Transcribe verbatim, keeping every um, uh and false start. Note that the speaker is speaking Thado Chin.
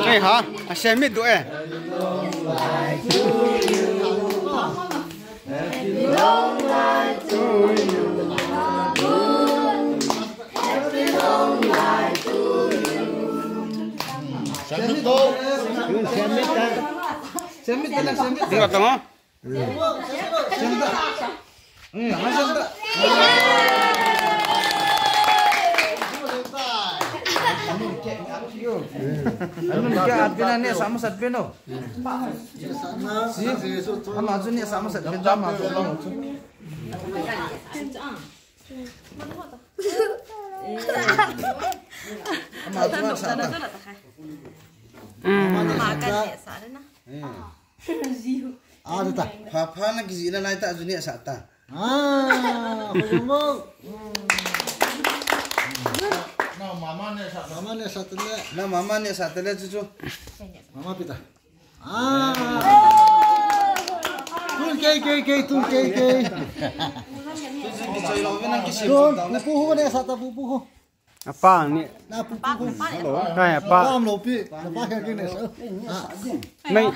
Ei ha, a sem mit du e. Sem mit ta. Sem mit ta, sem mit ta. Enggak tahu. Anun kya aat pena ne sama sat peno. Si, ama chu ne sama sat pena ama chu. Ama chu sa ta. Ama kan ne sa na. Ah, tu ta. Pha pha na kijih na lai ta, chu nehsah ta. Ah, homo. Hmm. Na mama nehsah ta le. Na mama nehsah ta le chu chu. Mama pi ta. Ah. Tun kei kei kei, tun kei kei. Chu chu kichoi lou ve nang kisim. Tun, pu pu hu nehsah ta, pu pu hu. Apa ni? Na pu pu hu. Kai apa? Pam lo pi. Na pa kei kei nehsah. Mai.